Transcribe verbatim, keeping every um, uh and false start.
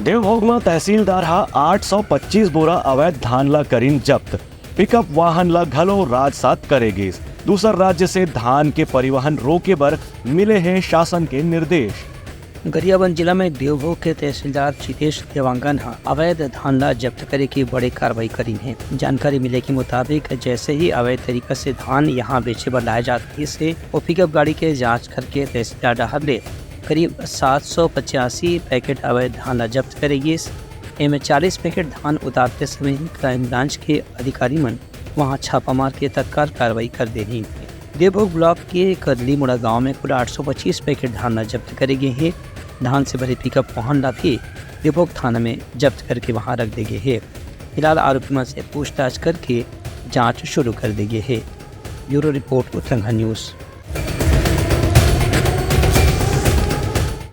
देवभोग म तहसीलदार ह आठ सौ पच्चीस बोरा अवैध धान ला करिन जब्त। पिकअप वाहन ला घलो राजसात करे गिस। दूसर राज्य से धान के परिवहन रोके बर मिले हे शासन के निर्देश। गरियाबंद जिला में देवभोग के तहसीलदार जितेश देवांगन ह अवैध धान ला जब्त करे के बड़े कार्रवाई करिन हे। जानकारी मिले के मुताबिक, जैसे ही अवैध तरीका से धान यहाँ बेचे बर लाए जात रहिस हे, वो पिकअप गाड़ी के जांच करके तहसीलदार डहार ले करीब सात सौ पचासी पैकेट अवैध धान ला जब्त करे गिस। एमे चालीस पैकेट धान उतारते समय ही क्राइम ब्रांच के अधिकारी मन वहां छापा मार के तत्काल कार्रवाई कर दे रही। देवभोग ब्लॉक के करलीमुड़ा गांव में कुल आठ सौ पच्चीस पैकेट धान ला जब्त करे गे हे। धान से भरे पिकअप वाहन ला भी देवभोग थाना में जब्त करके वहां रख दे गे हे। फिलहाल आरोपी मन से पूछताछ करके जांच शुरू कर दे गे हे। Bureau report, Uttarakhand news.